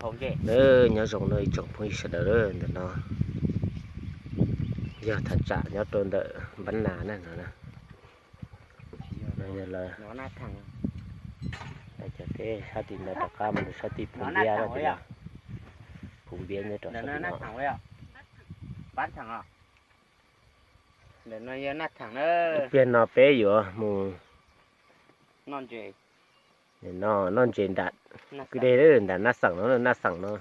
Nyob zoo no ib tsoom phooj ywg sawv daws, ntawm no yog thaj tsam nyob rau ntawm Npab Nas na no. Yog lawv cov teb sab tim no rov qab mus rau sab tim Phu Npiab, Phu Npiab nyob rau sab tim no. Pliag no peb yuav mus noj ntses nram kwj deg, nram Naj Xeem no, Naj Xeem no.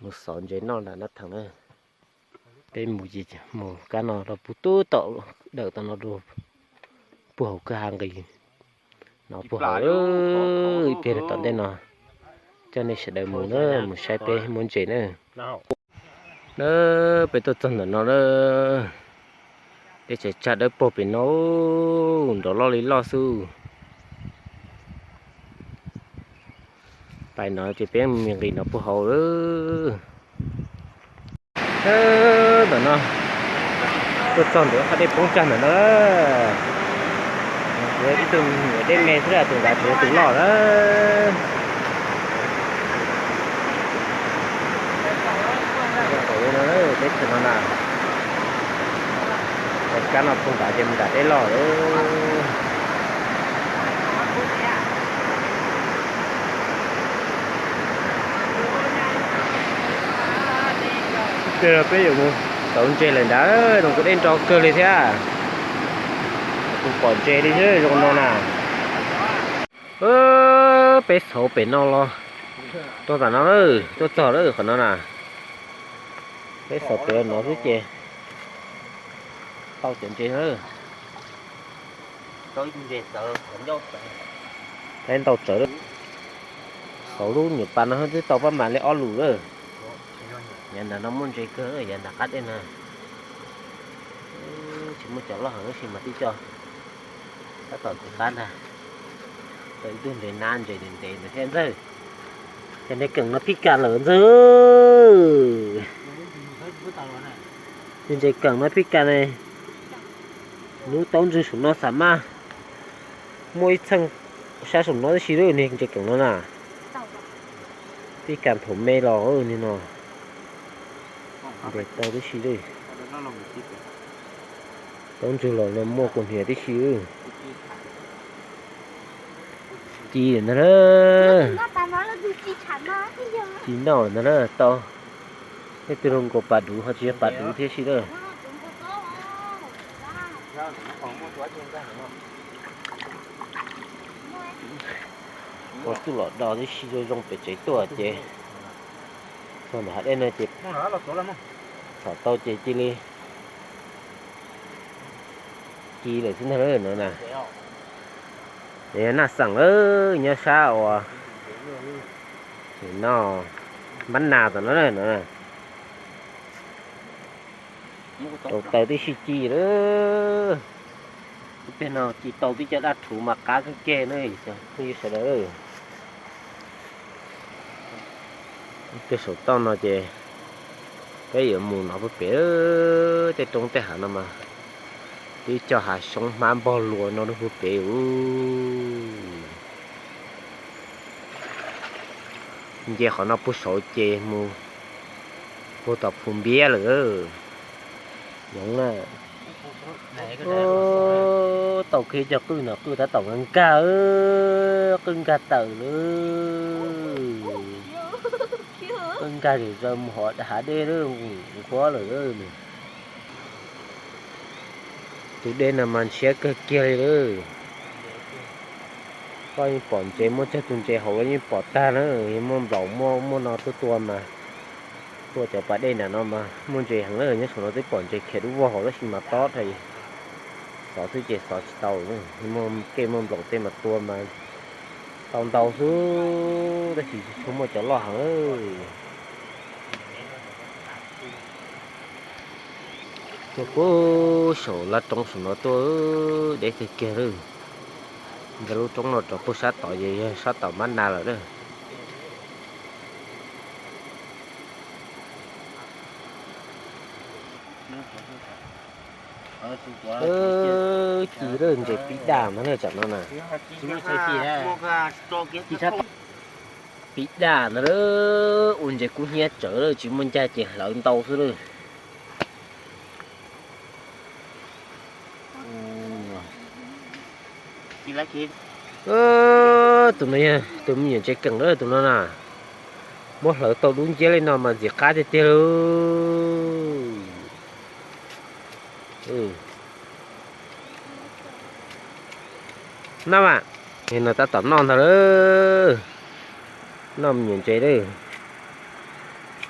Mus xov ntses noj nram Naj Xeem na. Peb mus ces mus kab no rau puag tub tom dawm tom no, puag hauv kwj ha nqis no, puag hauv ib pliag rau tom ntej no. Coj nej sawv daws mus na, mus saib peb muab ntses na. Na, peb tuaj txog ntawm no na, peb tseem tsam dawb paug pem no, nrov loj li loj xwb. Pais no ces peb mus nqis no puag hauv lawm. Ntawm no, tuaj txog ntawm qhov dej poob tsag ntawm no, ib tug dej me xwb, tus nrad tseem yog tus loj na. Teb chaws no na, kab no puag nrad ces mus nram dej loj lawm. Peb yuav mus tauv ntses lawm ntag, zoo nkauj deb nro kawg li thiab. Tus pom ntses li xwb zoo no na. Peb xauv pem no los, tuaj tam no, tuaj txog lawm qhov no na. Peb xauv pem no xwb ces tau cov ntses lawm. Peb ntau tsawv lawm. Xauv lub nyuam pas no twb tau pab mam li ob lus lawm. Yav ntawm no muaj ntses kawg, yav nram qab dej na. Tsis muaj cov loj heev tab sis mas tib co tab tom tiv qab ntag. Tau ib tug ntses nab ntses ntev ntev ntawd thiab ntxawg. Cov ntses keem no pib kas lawm ntxawg. Tus ntses keem no pib kas ne. Lub taub ntswg saum no xam maj muaj ib txheej sab saum no tib si lawm, niag ntses keem no na. Pib kas thaum me los niag no. Ntes tau tib si lawm. Taub ntswg los no muaj kua hniav tib si. Ci lawm ntag na. Ci noj lawm ntag na, tau. Tej tug zoo nkaus pas duv ho tsis yog pas duv thiab si lawm. Ua txuj lom do tib si zoo zoo pem tsev tuaj ces txog ntawm hav dej no ces txhom tau ces cia li ci lawm xwb ntag no na. Naj Xeem lawm, nyob sab uas no, Npab Nas tom no no. Tau taws tib si ci lawm. Ib pliag no ci tau tib co dab rhuv mas qab kawg kiag na, phooj ywg sawv daws. Ib pliag saum toj no ces peb yuav mus no puag pem tej roob tej hav no mas twb cog hav xyoob hmab npog luas no rau puag pem. Nce qhov no puag saud ces mus puag tom Phu Npiab lawm. Yoov na, tau kiag cov qwj no, qwj tab tom nkag nkag, qwj nkag tawm lawm. Qwj nkag zom zaws mus hov hav dej lawm, nquag lawm. Tus dej no mas ntshiab kawg kiag li lawm. Koj yeej pom ntses, muaj tsawg tus ntses hauv los yeej pom tag na, yeej muaj nplaum muaj muaj no tuaj tua mas. Tuaj cov pas dej nram no mas muaj ntses heev na, nyob saum no twb pom ntses khiav dub vog hauv tab sis mas tob dhau. Xov xwb ces xov tsis tau, muaj kej muaj nplaum tej mas tua mas tau ntau xwb tab sis tsis tshua muaj cov loj heev. Tuaj puag saum laj roob saum no tuaj, deb kawg kiag lawm. Ntawm lub roob no rov puag sab tod ces yog sab tom Npab Nas lawm na. Ci lawm, ntses pib daj ntag na, tsam no na. Pib daj ntag, ua ntses kub hnyiab tsawv lawm, tsis muaj ncaj ces hlawv ntau xwb lawm. Tus no yog tus me nyuam ntses keem lawm tus no na. Muab hlawv tau dub nciab li no mas ntxim qab tiag tiag li. Noj mas, no tab tom noj ntag lawm. Noj me nyuam ntses lawm.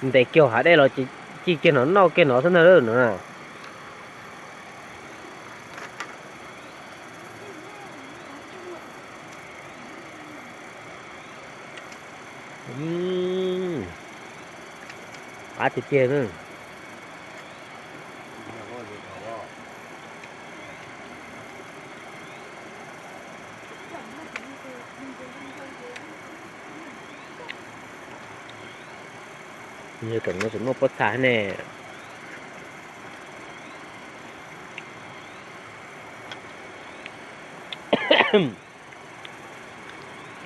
Ntes kiag hav dej los ces ci kiag no noj kiag no xwb ntag lawm no. Qab tiag tiag na. Yog keem no tseem muaj pob txha ne.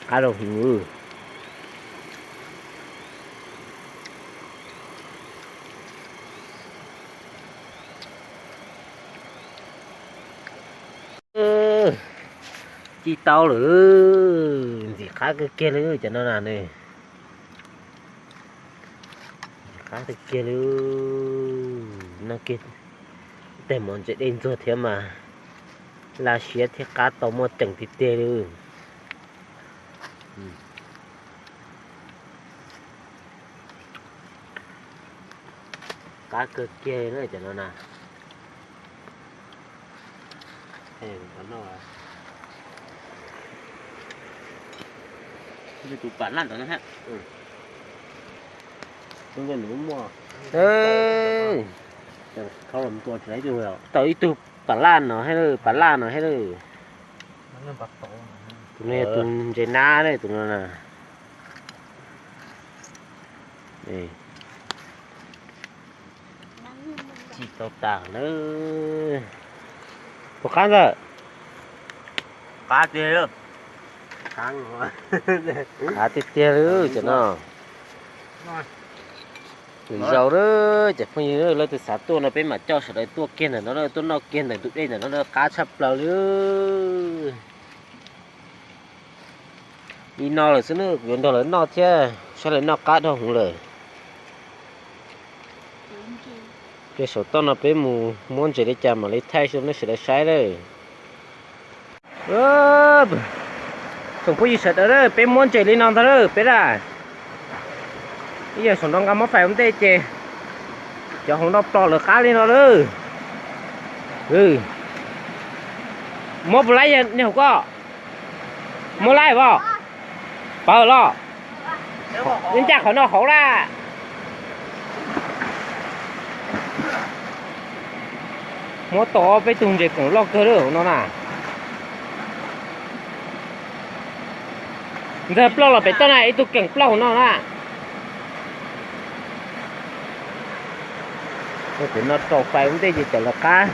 Qab rau hwv. Ci tau lawm, ntxim qab kawg kiag li cov no na. Ntxim qab kawg kiag li. Noj kiag tej mov ntses dej ntxuag thiab mas laj siab thiab qab tau muaj ceem tiag tiag li. Qab kawg kiag li na cov no na. Tus pam laj ntawd na. Tau ib tug pam laj no thiab, pam laj no thiab. Tus no yog tus ntses nab ne, tus no na. Ci tau tas na. Puas qab ntawd? Qab tiag, qab tiag tiag li cov no. Lwm zaus na, cov phooj ywg, leej twg xav tuaj no peb mam coj sawv daws tuaj kiag ntawm no, tuaj noj kiag ntawm tus dej ntawm no, qab tshaj plaws li. Li no lawm xwb na, kuv yuav nrog lawv noj thiab, saib lawv noj qab dhau hwv lawm. Ces saum toj no peb mus muab ntses li cas mam li thaij rau nej sawv daws saib lawm. Tsoom phooj ywg sawv daws, peb muab ntses li no ntag lawm peb na. Ib yam saum no nqa muab faim ua ntej ces cov hauv no plom lawm qab li no lawm. Muab puas laib nej hauv koj? Muab laib os. Pawg los. Ncaj qhov no hauv lawm. Muab tau peb tug ntses keem loj kawg lawm hauv no na. Ntxawg ploj los pem toj na, ib tug keem ploj hauv no na. Tus no rau faim ua ntej ces cov lawv qab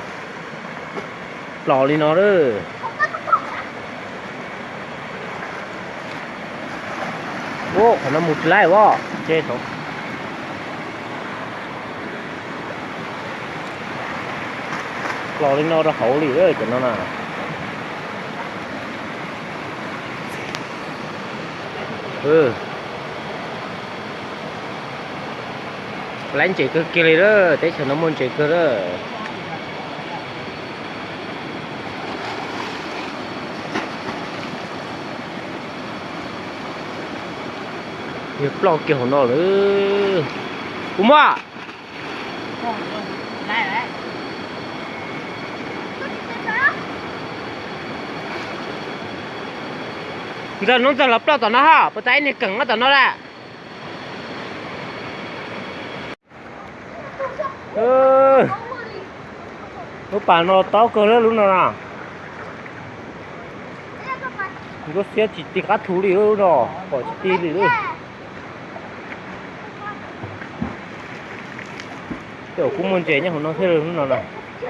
plom li no lawm. Qhov no mus tsis laib os. Plom li no rau hauv li cov no na. Laib ntses kawg kiag li lawm, teb chaws no muaj ntses kawg lawm. Yog ploj kiag hauv no lawm. Kuv muaj. Ntxawg, hnub ntxawg los ploj tom no ho, puas tas ib niag keem nyob tom no lawm. Lub pas no taub kawg lub no na. Ntuj, xiab tsis ti qab thu li lub no, pom tsis ti li lawm. Tej zaum kuj muaj ntses nyob hauv no thiab lub no na. Me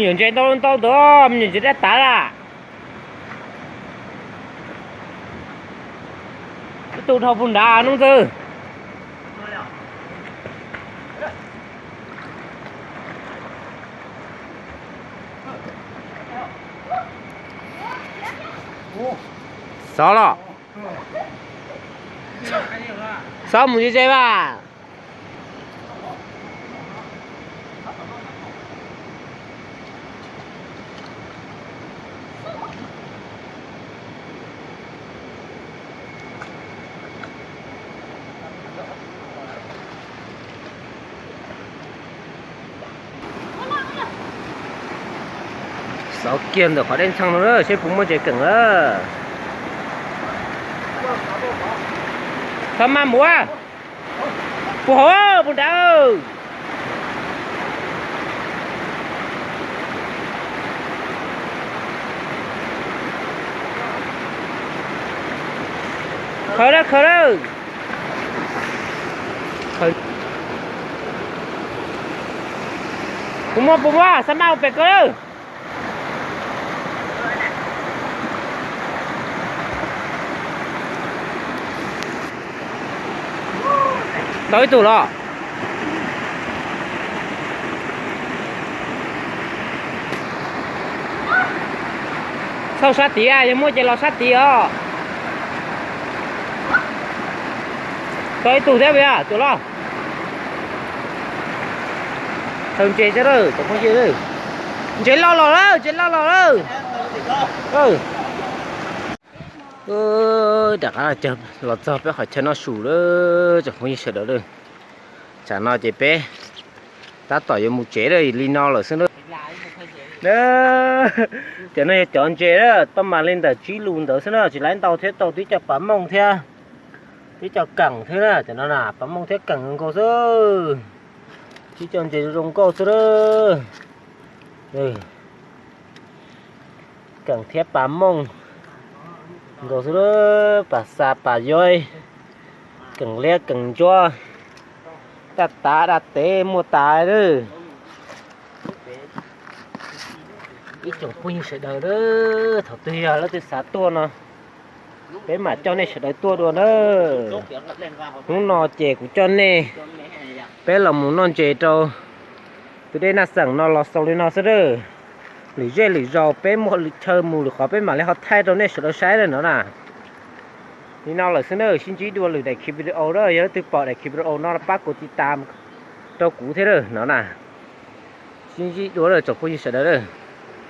nyuam ntses ntau ntau ntawd, me nyuam ntses dab tav lawm. Ib tug dhau puag nrad noob ntxwg. Xov los. Xov mus ze ze mas. Xov kiag ntawm qhov dej ntxhee no na, seb puas muaj ntses keem na. Txhob maj mus, puag hauv puag nrad. Khaws lawm, khaws lawm. Puas muaj, puas muaj, txhob maj mus pem koj lawm. Tau ib tug los. Xauj sab tid, yog muaj ces los sab tid os. Tau ib tug thiab, tuaj los. Thaws ntses, ntses loj los lawm, ntses loj los lawm. Rov qab los txog peb qhov chaw noj su lawm tsoom phooj ywg sawv daws lawm. Tsam no ces peb tab tom yuav mus tsev li no lawm xwb na. Cov no yog cov ntses na, tau mas li ntawm tsib lus ntawd xwb na, tsis laib ntau thiab, tau tib co pas mooj thiab, tib co keem thiab na, cov no na pas mooj thiab keem nkaus xwb. Tib co ntses zoo nkauj xwb na. Keem thiab pas mooj nkaus xwb, pas xa pas yoib, keem liab keem ntsuab, daj tav daj tev muaj tas lawm. Ib tsoom phooj ywg sawv daws, thaum twg yog leej twg xav tuaj no, peb mam coj nej sawv daws tuaj dua na. Hnub no ces kuv coj nej peb los mus noj ntses rau tus dej Naj Xeem no los xaus li no xwb na. Lwm zej lwm zaus peb muaj lwm chaw mus lwm qhov peb mam li ho thaij rau nej sawv daws saib no na. Li no lawm xwb na, sib ntsib dua lwm daim khiv video na, yog leej twg pom daim khiv video no pab kuv tiv tas rau kuv thiab no na. Sib ntsib dua tsoom phooj ywg sawv daws.